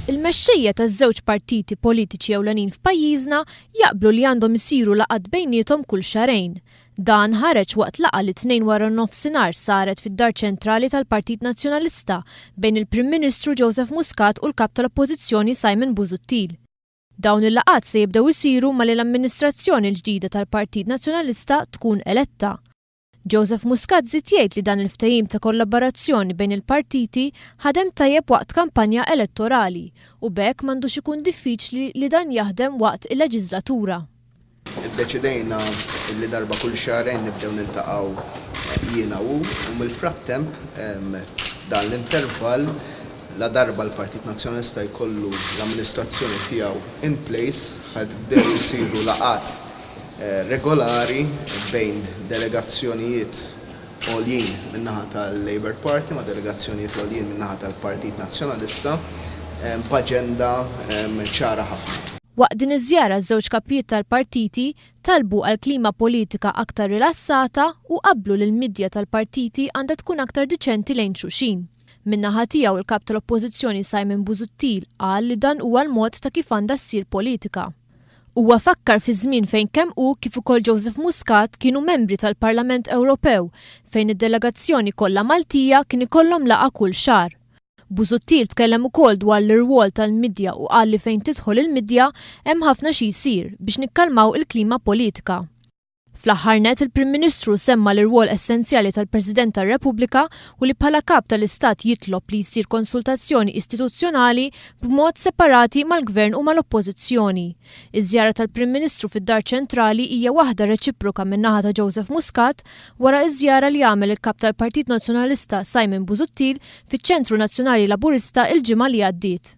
Il-mexxejja taż-żewġ partiti politiċi ewlenin f'pajjiżna jaqblu li għandhom isiru laqgħat bejniethom kull xahrejn. Dan ħareġ waqt laqgħa li t-Tnejn waranofsinhar saret fid-Dar Ċentrali tal-Partit Nazzjonalista bejn il-Prim Ministru Joseph Muscat u l-Kap tal-Oppożizzjoni Simon Busuttil. Dawn il-laqgħat se jibdew isiru malli l-amministrazzjoni l-ġdida tal-Partit Nazzjonalista tkun eletta. Joseph Muscat żied jgħid li dan il-ftehim ta' kollaborazzjoni bejn il-partiti ħadem tajjeb waqt kampanja elettorali u b'hekk m'għandux ikun diffiċli li dan jaħdem waqt il-leġiżlatura. Iddeċidejna li darba kull xahrejn nibdew niltaqgħu jiena u hu u mill-frattemp f'dan l-intervall ladarba l-Partit Nazzjonalista jkollu l-amministrazzjoni tiegħu in place ħa jibdew isiru laqgħat regolari bejn delegazzjonijiet għoljin min-naħa tal-Labour Party ma' delegazzjonijiet għoljin min-naħa tal-Partit Nazzjonalista b'aġenda ċara ħafna. Waqt din iż-żjara ż-żewġ kapijiet tal-partiti talbu għal klima politika aktar rilassata u qablu li l-midja tal-partiti għandha tkun aktar diċenti lejn xulxin. Min-naħa tiegħu l-Kap tal-Oppożizzjoni Simon Busuttil qal li dan huwa l-mod ta' kif għandha ssir politika. Huwa fakkar fi żmien fejn kemm hu kif ukoll Joseph Muscat kienu membri tal-Parlament Ewropew fejn id-delegazzjoni kollha Maltija kien ikollhom laqgħa kull xahar. Busuttil tkellem ukoll dwar l-irwol tal-midja u qal li fejn tidħol il-midja hemm ħafna xi jsir biex nikkalmaw il-klima politika. Fl-aħħar nett il-Prim Ministru semma l-irwol essenzjali tal-President tar-Repubblika u li bħala Kap tal-Istat jitlob li jsir konsultazzjoni istituzzjonali b'mod separati mal-Gvern u mal-Oppożizzjoni. Iż-żjara tal-Prim Ministru fid-Dar Ċentrali hija waħda reċiproka min-naħa ta' Joseph Muscat wara ż-żjara li għamel il-Kap tal-Partit Nazzjonalista Simon Busuttil fiċ-Ċentru Nazzjonali Laburista l-ġimgħa li għaddiet.